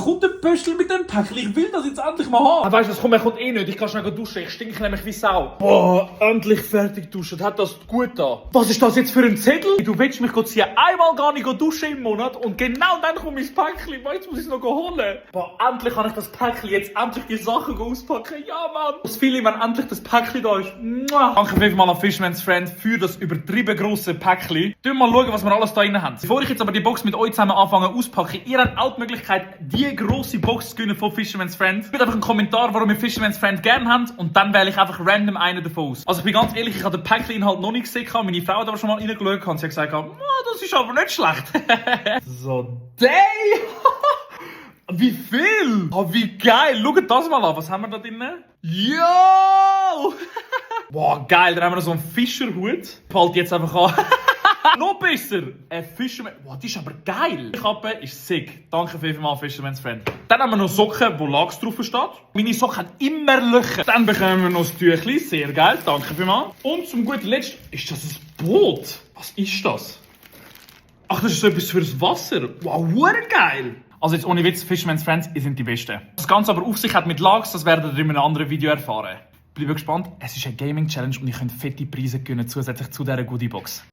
kommt der Pöstl mit dem Päckchen? Ich will das jetzt endlich mal haben. Weißt du, das kommt eh nicht. Ich kann schnell duschen. Ich stinke nämlich wie Sau. Boah, endlich fertig duschen. Hat das gut da? Was ist das jetzt für ein Zettel? Du willst mich ziehen. Einmal gar nicht duschen im Monat und genau dann kommt mein Päckchen. Jetzt muss ich es noch holen. Boah, endlich kann ich das Päckchen jetzt endlich die Sachen auspacken. Ja, Mann. Das Feeling, wenn endlich das Päckchen da ist. Mua. Danke vielmals an Fisherman's Friend für das übertrieben grosse Päckchen. Mal schauen, was wir alles da drin haben. Bevor ich jetzt aber die Box mit euch zusammen anfange auspacken, ihr habt auch die Möglichkeit, die grosse Box zu gewinnen von Fisherman's Friend. Bitte einfach einen Kommentar, warum ihr Fisherman's Friend gerne habt und dann wähle ich einfach random einen davon aus. Also ich bin ganz ehrlich, ich habe den Päckchen-Inhalt noch nicht gesehen, meine Frau hat aber schon mal reingeschaut und sie hat gesagt, das ist aber nicht schlecht. So, day! Wie viel? Oh, wie geil! Schaut das mal an, was haben wir da drin? Yo! Boah, geil, dann haben wir noch so einen Fischerhut. Fällt jetzt einfach an. Noch besser! Ein Fisherman... Wow, die ist aber geil! Die Kappe ist sick. Danke vielmals, Fisherman's Friend. Dann haben wir noch Socken, wo Lachs drauf steht. Meine Socken haben immer Löcher. Dann bekommen wir noch das Tüchlein. Sehr geil, danke vielmals. Und zum guten Letzt ist das ein Boot. Was ist das? Ach, das ist so etwas fürs Wasser. Wow, geil! Also jetzt ohne Witz, Fisherman's Friends, ihr sind die Besten. Das Ganze aber auf sich hat mit Lachs, das werdet ihr in einem anderen Video erfahren. Bleibt gespannt, es ist eine Gaming-Challenge und ihr könnt fette Preise gewinnen zusätzlich zu dieser Goodie-Box.